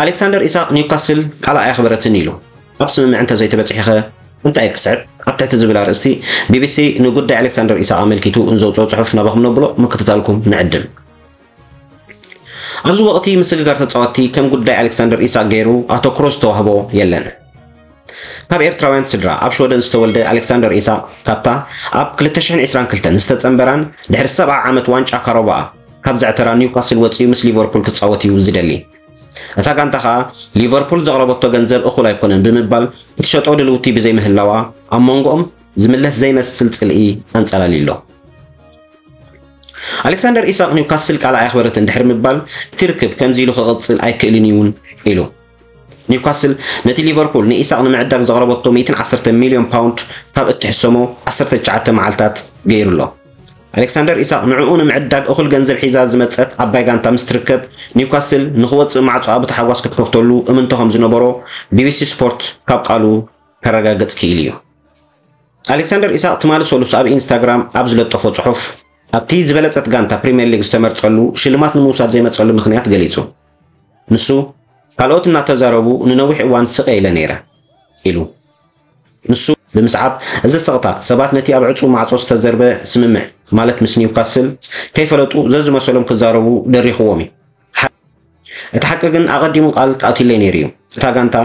ኣሌክሳንደር ኢሳቕ ኒውካስል ቃላ ኣየኽበረትን ኢሉ። ኣብ ስምምዕ እንተዘይተበጺሑ ኸ እንታይ ክስዕብ? ኣብ ትሕቲ ዝብል ኣርእስቲ ቢቢሲ ንጉዳይ ኣሌክሳንደር ኢሳቕ ኣመልኪቱ ንዘውፅኦ ፅሑፍ ናባኹም ነብሎ ምክትታልኩም ንዕድም። ኣብዚ ወቕቲ ምስግጋር ተፃወትቲ ከም ጉዳይ ኣሌክሳንደር ኢሳቕ ገይሩ ኣተኩሮ ዝተዋህቦ የለን። ካብ ኤርትራውያን ስድራ ኣብ ሽወደን ዝተወልደ ኣሌክሳንደር ኢሳቕ ካብታ ኣብ ክልተ ሽሕን ዕስራን ክልተን ዝተጸንበራን ድሕሪ ሰብዓ ዓመት ዋንጫ ካሮባኣ ካብ ዘዕተራ ኒውካስል ወጺኡ ምስ ሊቨርፑል ክጻወት እዩ ዝደሊ። እታ ጋንታ ከኣ ሊቨርፑል ዘቕረበቶ ገንዘብ እኹል ኣይኮነን ብምባል ክትሸጦ ድልውቲ ብዘይምህላዋ ኣብ መንጎኦም ዝምለስ ዘይመስል ጽልኢ ኣንጸላልዩ ኣሎ። ኣሌክሳንደር ኢሳቕ ኒውካስል ቃል ኣየኽበረትን ድሕሪ ምባል እቲ ርክብ ከምዚ ኢሉ ክቕጽል ኣይክእልን እዩን ኢሉ። ኒውካስል ነቲ ሊቨርፑል ንኢሳቕ ንምዕዳግ ዘቕረበቶ ሚእትን ዓሰርተ ሚልዮን ፓውንድ ካብ እትሕሰሞ ዓሰርተ ትሽዓተ መዓልታት ገይሩ ኣሎ። ኣሌክሳንደር ኢሳቕ ንዕኡ ንምዕዳግ እኹል ገንዘብ ሒዛ ዝመጸት ዓባይ ጋንታ ምስ ትርከብ ኒውካስል ንኽወጽእ ማዕጾኣ ብታሓጓስ ክትከፍተሉ እምንቶ ከም ዝነበሮ ቢቢሲ ስፖርት ካብ ቃሉ ከረጋግጽ ክኢሉ እዩ። ኣሌክሳንደር ኢሳቕ ትማሊ ሰሉስ ኣብ ኢንስታግራም ኣብ ዝለጠፎ ጽሑፍ ኣብቲ ዝበለጸት ጋንታ ፕሪምየር ሊግ ዝተመርጸሉ ሽልማት ንምውሳድ ዘይመጸሉ ምኽንያት ገሊጹ። ንሱ ካልኦት እናተዛረቡ ንነዊሕ እዋን ስቐ ኢለ ነይረ ኢሉ። ንሱ ብምስዓብ እዚ ስቕታ ሰባት ነቲ ኣብ ዕጹው ማዕጾ ዝተዘርበ ስምምዕ ማለት ምስ ኒውካስል ከይፈለጡ ዘዝመሰሎም ክዛረቡ ደሪኽዎም እዩ። እቲ ሓቂ ግን ኣቐዲሙ ቃል ተኣትዩለይ ነይሩ እዩ። እታ ጋንታ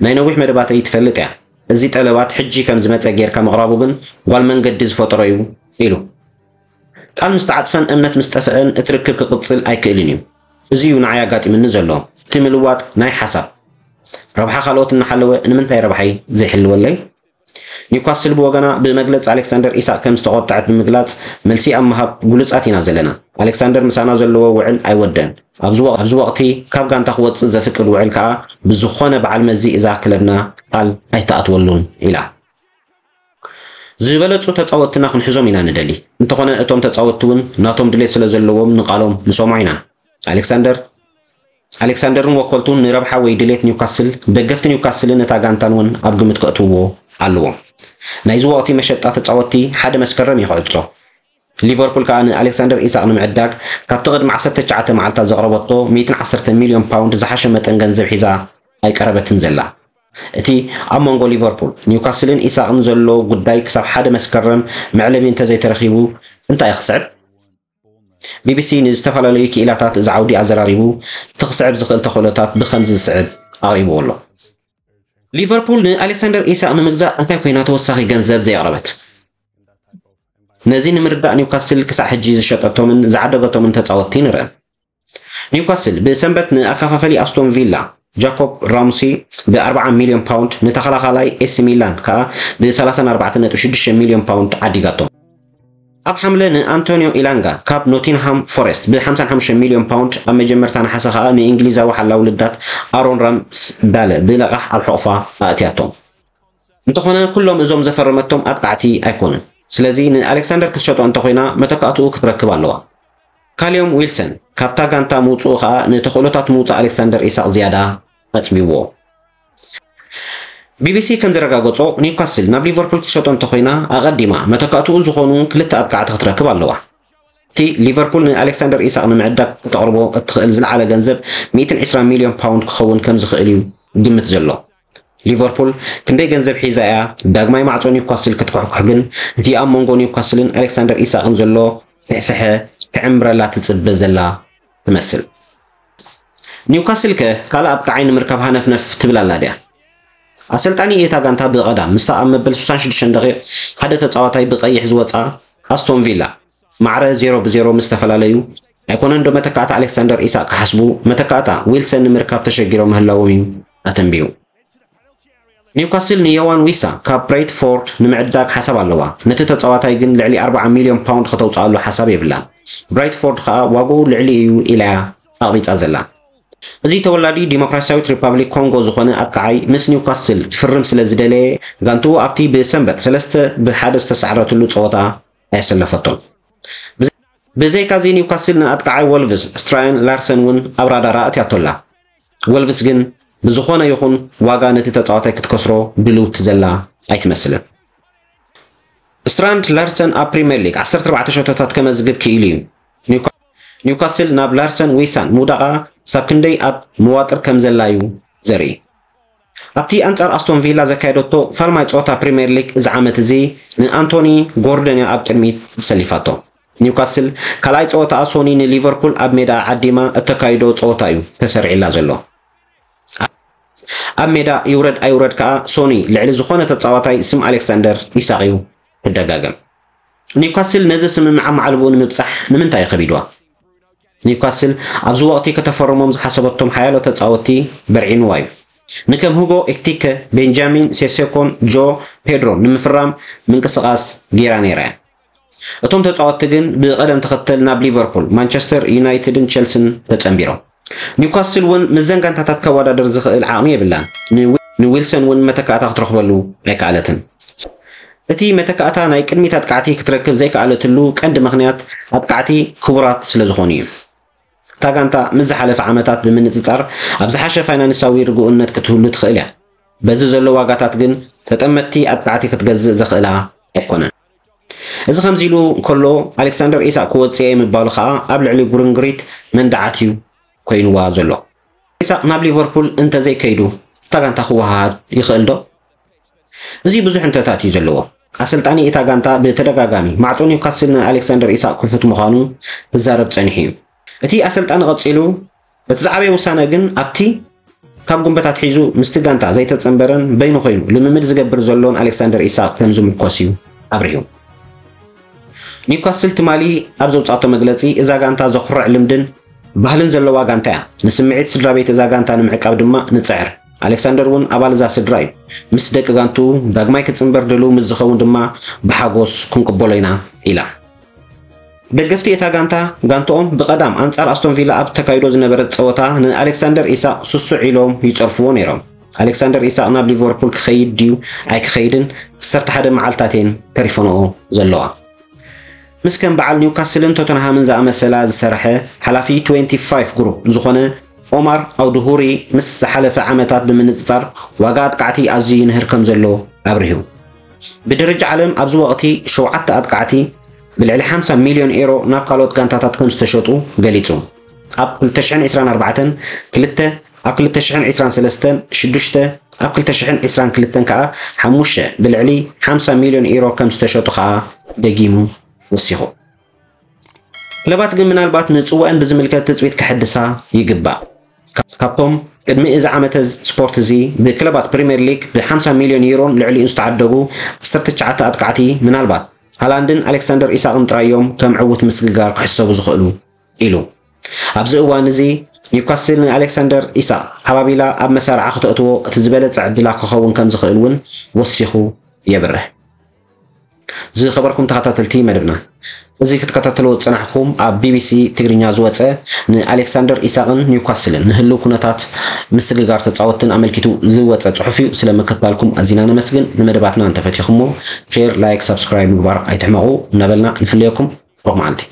ናይ ነዊሕ መደባተይ ትፈልጥ እያ። እዚ ጠለባት ሕጂ ከም ዝመጸ ጌርካ ምቕራቡ ግን ጓል መንገዲ ዝፈጠሮ እዩ ኢሉ። ቃል ምስ ተዓጽፈን እምነት ምስ ጠፍአን እቲ ርክብ ክቕጽል ኣይክእልን እዩ። እዚ እዩ ንዓይ ኣጋጢምኒ ዘሎ። እቲ ምልዋጥ ናይ ሓሳብ ረብሓ ካልኦት እናሓለወ ንምንታይ ረብሓይ ዘይሕልወለይ? ኒውካስል ብወገና ብመግለጺ ኣሌክሳንደር ኢሳቅ ከም ዝተቖጥዐት ብምግላጽ መልሲ ኣብ ምሃብ ግሉጻት ኢና ዘለና። ኣሌክሳንደር ምሳና ዘለዎ ውዕል ኣይወደን። ኣብዚ ወቕ- ኣብዚ ወቕቲ ካብ ጋንታ ክወጽእ ዘፍቅድ ውዕል ከኣ ብዝኾነ በዓል መዚ እዛ ክለብና ቃል ኣይተኣትወሉን ኢላ። ዝበለጹ ተጻወትትና ክንሕዞም ኢና ንደሊ። እንተኾነ እቶም ተጻወትቲ እውን ናቶም ድሌት ስለ ዘለዎም ንቃሎም ንሰምዖ ኢና። ኣሌክሳንደር ኣሌክሳንደርን ወከልቱን ንረብሓ ወይ ድሌት ኒውካስል፣ ደገፍቲ ኒውካስልን እታ ጋንታን እውን ኣብ ግምት ከእትውዎ ኣለዎም። ናይዚ ወቕቲ መሸጣ ተጻወትቲ ሓደ መስከረም እዩ ክዕጾ። ሊቨርፑል ከኣ ንኣሌክሳንደር ኢሳቕ ንምዕዳግ ካብቲ ቅድሚ ዓሰርተ ትሽዓተ መዓልታት ዘቕረበቶ ሚእትን ዓሰርተ ሚልዮን ፓውንድ ዝሓሸ መጠን ገንዘብ ሒዛ ኣይቀረበትን ዘላ። እቲ ኣብ መንጎ ሊቨርፑል፣ ኒውካስልን ኢሳቕን ዘሎ ጉዳይ ክሳብ ሓደ መስከረም መዕለቢ እንተዘይተረኺቡ እንታይ እዩ ክስዕብ? ቢቢሲ ንዝተፈላለዩ ክኢላታት እዚ ዓውዲ ኣዘራሪቡ እቲ ክስዕብ ዝኽእል ተኽእሎታት ብኸምዚ ዝስዕብ ኣቕሪብዎ ኣሎ። ሊቨርፑል ንኣሌክሳንደር ኢሳቕ ንምግዛእ እንታይ ኮይና ተወሳኺ ገንዘብ ዘየቕረበት? ነዚ ንምርዳእ ኒውካስል ክሳዕ ሕጂ ዝሸጠቶምን ዝዓደገቶምን ተጻወትቲ ንርአ። ኒውካስል ብሰንበት ንኣከፋፋሊ ኣስቶን ቪላ ጃኮብ ራምሲ ብ ኣርብዓ ሚልዮን ፓውንድ፣ ንተኸላኻላይ ኤሲ ሚላን ከኣ ብ ሰላሳን ኣርባዕተን ነጥቢ ሽዱሽተ ሚልዮን ፓውንድ ዓዲጋቶም። ኣብ ሓምለ ንኣንቶኒዮ ኢላንጋ ካብ ኖቲንሃም ፎረስት ብ ሓምሳን ሓሙሽተን ሚልዮን ፓውንድ፣ ኣብ መጀመርታ ነሓሰ ከኣ ንእንግሊዛዊ ሓላዊ ልዳት ኣሮን ራምስዳለ ብለቓሕ ኣብ ሕቑፋ ኣእትያቶም። እንተኾነ ኩሎም እዞም ዘፈረመቶም ኣጥቃዕቲ ኣይኮኑን። ስለዚ ንኣሌክሳንደር ክትሸጦ እንተኾይና መተካእትኡ ክትረክብ ኣለዋ። ካሊዮም ዊልሰን ካብታ ጋንታ ምውፅኡ ከኣ ንተኽእሎታት ምውፃእ ኣሌክሳንደር ኢሳቕ ዝያዳ ኣፅቢብዎ። ቢቢሲ ከም ዘረጋገጾ ኒውካስል ናብ ሊቨርፑል ክትሸጦ እንተኾይና ኣቐዲማ መተካእትኡ ዝኾኑ ክልተ ኣጥቃዕቲ ክትረክብ ኣለዋ። እቲ ሊቨርፑል ንኣሌክሳንደር ኢሳቕ ንምዕዳግ ክተቕርቦ እትኽእል ዝለዓለ ገንዘብ ሚእትን ዕስራን ሚልዮን ፓውንድ ክኸውን ከም ዝኽእል እዩ ግምት ዘሎ። ሊቨርፑል ክንደይ ገንዘብ ሒዛ እያ ዳግማይ ማዕጾ ኒውካስል ክትኩሕኩሕ ግን እቲ ኣብ መንጎ ኒውካስልን ኣሌክሳንደር ኢሳቕን ዘሎ ፍሕፍሐ ክዕምብረላ ትጽበ ዘላ ትመስል። ኒውካስል ከ ካልእ ኣጥቃዓይ ንምርካብ ሃነፍነፍ ትብል ኣላ ድያ? ኣሰልጣኒ እታ ጋንታ ብቐዳም ምስታ ኣብ መበል ስሳን ሽዱሽተን ደቂቕ ሓደ ተጻዋታይ ብቐይሕ ዝወጻ ኣስቶን ቪላ ማዕረ ዜሮ ብዜሮ ምስ ተፈላለዩ ኣይኮነን ዶ መተካእታ ኣሌክሳንደር ኢሳቅ ክሓስቡ መተካእታ ዊልሰን ንምርካብ ተሸጊሮም ምህላዎም እዩ ኣተንቢሁ። ኒውካስል ንዮዋን ዊሳ ካብ ብራይትፎርድ ንምዕዳግ ሓሳብ ኣለዋ። ነቲ ተጻዋታይ ግን ልዕሊ ኣርብዓ ሚልዮን ፓውንድ ከተውጽኣሉ ሓሳብ የብላን። ብራይትፎርድ ከኣ ዋግኡ ልዕሊ እዩ ኢላ እያ ኣቕቢጻ ዘላ። እዚ ተወላዲ ዲሞክራሲያዊት ሪፓብሊክ ኮንጎ ዝኾነ ኣጥቃዓይ ምስ ኒውካስል ክፍርም ስለ ዝደለየ ጋንትኡ ኣብቲ ብሰንበት ሰለስተ ብሓደ ዝተሳዕረትሉ ጸወታ ኣየሰለፈቶን። ብዘይካዚ ኒውካስል ንኣጥቃዓይ ወልቭስ ስትራያን ላርሰን እውን ኣብ ራዳራ ኣእትያቶ ኣላ። ወልቭስ ግን ብዝኾነ ይኹን ዋጋ ነቲ ተጻዋታይ ክትከስሮ ድልውቲ ዘላ ኣይትመስልን። ስትራንድ ላርሰን ኣብ ፕሪምየር ሊግ ዓሰርተ ኣርባዕተ ሸቶታት ከመዝግብ ክኢሉ እዩ። ኒውካ- ኒውካስል ናብ ላርሰን ዊሳን ምውዳቓ ክሳብ ክንደይ ኣብ መዋጥር ከም ዘላ እዩ ዘርኢ። ኣብቲ ኣንጻር ኣስቶን ቪላ ዘካየደቶ ፋልማይ ጸወታ ፕሪምየር ሊግ እዚ ዓመት እዚ ንኣንቶኒ ጎርደን እያ ኣብ ቅድሚት ኣሰሊፋቶ። ኒውካስል ካልኣይ ጸወታኣ ሶኒ ንሊቨርፑል ኣብ ሜዳ ዓዲማ እተካይዶ ጸወታ እዩ ተሰሪዕላ ዘሎ። ኣብ ሜዳ ይውረድ ኣይውረድ ከኣ ሶኒ ልዕሊ ዝኾነ ተጻዋታይ ስም ኣሌክሳንደር ኢሳቕ እዩ ክደጋገም። ኒውካስል ነዚ ስምምዕ ኣብ ማዕልብኡ ንምብጻሕ ንምንታይ እዩ ከቢድዋ? ኒውካስል ኣብዚ ወቕቲ ከተፈርሞም ዝሓሰበቶም ሓያሎ ተጻወትቲ በርዒንዋ እዩ። ንከም ሁጎ ኤክቲከ፣ ቤንጃሚን ሴሴኮን ጆ ፔድሮን ንምፍራም ምንቅስቓስ ገይራ ነይራ እያ። እቶም ተጻወትቲ ግን ብቐደም ተኸተል ናብ ሊቨርፑል፣ ማንቸስተር ዩናይትድን ቸልስን ተጸንቢሮም። ኒውካስል እውን ምስዘን ጋንታታት ከወዳደር ዝኽእል ዓቕሚ የብላን። ንዊ- ንዊልሰን እውን መተካእታ ክትረኽበሉ ኣይከኣለትን። እቲ መተካእታ ናይ ቅድሚት ኣጥቃዕቲ ክትረክብ ዘይከኣለትሉ ቀንዲ ምኽንያት ኣጥቃዕቲ ክቡራት ስለ ዝኾኑ እዩ። እታ ጋንታ ምስ ዝሓለፈ ዓመታት ብምንጽጻር ኣብ ዝሓሸ ፋይናንሳዊ ርግኡነት ክትህሉ ትኽእል እያ። በዚ ዘሎ ዋጋታት ግን ተጠመትቲ ኣጥቃዕቲ ክትገዝእ ዘኽእላ ኣይኮነን። እዚ ከምዚ ኢሉ እንከሎ ኣሌክሳንደር ኢሳቅ ክወጽእ እየ ምባሉ ከኣ ኣብ ልዕሊ ጉርንግሪት መንደዓት እዩ ኮይንዋ ዘሎ። ኢሳቅ ናብ ሊቨርፑል እንተዘይከይዱ እታ ጋንታ ክወሃሃድ ይኽእል ዶ? እዚ ብዙሕ እንተታት እዩ ዘለዎ። ኣሰልጣኒ እታ ጋንታ ብተደጋጋሚ ማዕጾ ኒውካስል ንኣሌክሳንደር ኢሳቅ ክፉት ምዃኑ ክዛረብ ጸኒሑ እዩ። እቲ ኣሰልጣኒ ቀጺሉ እቲ ዝዓበየ ውሳነ ግን ኣብቲ ካብ ጉንበት ኣትሒዙ ምስቲ ጋንታ ዘይተጸንበረን በይኑ ኮይኑ ልምምድ ዝገብር ዘሎን ኣሌክሳንደር ኢሳቅ ከም ዝምርኮስ እዩ ኣብሪሁ። ኒውካስል ትማሊ ኣብ ዘውጻእቶ መግለጺ እዛ ጋንታ ዘኹርዕ ልምድን ባህልን ዘለዋ ጋንታ እያ። ንስምዒት ስድራ ቤት እዛ ጋንታ ንምዕቃብ ድማ ንጽዕር። ኣሌክሳንደር እውን ኣባል እዛ ስድራ እዩ። ምስ ደቂ ጋንቱ ዳግማይ ክጽንበር ድልው ምስ ዝኸውን ድማ ብሓጎስ ክንቅበሎ ኢና ኢላ። ደገፍቲ እታ ጋንታ ጋንትኦም ብቐዳም ኣንጻር ኣስቶን ቪላ ኣብ ተካይዶ ዝነበረት ጸወታ ንኣሌክሳንደር ኢሳቕ ስሱዕ ኢሎም ይጸርፍዎ ነይሮም። ኣሌክሳንደር ኢሳቕ ናብ ሊቨርፑል ክኸይድ ድዩ ኣይክኸይድን ዓሰርተ ሓደ መዓልታት እየን ተሪፈንኦ ዘለዋ። ምስ ከም በዓል ኒውካስልን ቶተንሃምን ዝኣመሰላ ዝሰርሐ ሓላፊ ትዌንቲ ፋይቭ ግሩፕ ዝኾነ ኦማር ኣውድሁሪ ምስ ዝሓለፈ ዓመታት ብምንጽጻር ዋጋ ኣጥቃዕቲ ኣዝዩ ይንህር ከም ዘሎ ኣብሪሁ። ብደረጃ ዓለም ኣብዚ ወቕቲ ሸውዓተ ኣጥቃዕቲ ብልዕሊ ሓምሳ ሚልዮን ኤሮ ናብ ካልኦት ጋንታታት ከም ዝተሸጡ ገሊጹ። ኣብ ክልተ ሽሕን ዕስራን ኣርባዕተን ክልተ፣ ኣብ ክልተ ሽሕን ዕስራን ሰለስተን ሽዱሽተ፣ ኣብ ክልተ ሽሕን ዕስራን ክልተን ከኣ ሓሙሽተ ብልዕሊ ሓምሳ ሚልዮን ኤሮ ከም ዝተሸጡ ከኣ ደጊሙ ወሲኹ። ክለባት ግን ምናልባት ንጽዋእን ብዝምልከት ትጽቢት ከሐድሳ ይግባእ። ካብ- ካብቶም ቅድሚ እዚ ዓመተ ስፖርት እዚ ብክለባት ፕሪምየር ሊግ ብ50 ሚልዮን ዩሮን ልዕሊኡን ዝተዓደጉ ዓሰርተ ትሽዓተ ኣጥቃዕቲ ምናልባት ሃላንድን ኣሌክሳንደር ኢሳቅን ጥራይ እዮም ከም ዕዉት ምስግጋር ክሕሰቡ ዝኽእሉ ኢሉ። ኣብዚ እዋን እዚ ኒውካስል ንኣሌክሳንደር ኢሳቅ ሓባቢላ ኣብ መሳርዓ ክተእትዎ እቲ ዝበለጸ ዕድላ ክኸውን ከም ዝኽእል እውን ወሲኹ የብርህ። ዝኸበርኩም ተኸታተልቲ መደብና፣ እዚ ክትከታተልዎ ዝጸናሕኩም ኣብ ቢቢሲ ትግርኛ ዝወጸ ንኣሌክሳንደር ኢሳቅን ኒውካስልን ንህልው ኩነታት ምስግጋር ተጻወትትን ኣመልኪቱ ዝወጸ ጽሑፍ እዩ። ስለ ምክትታልኩም ኣዚና ነመስግን። ንመደባትና እንተፈቲኹሞ ሼር፣ ላይክ፣ ሳብስክራይብ ምግባር ኣይትሕመቑ እናበልና ንፍለየኩም። ሩቕ መዓልቲ።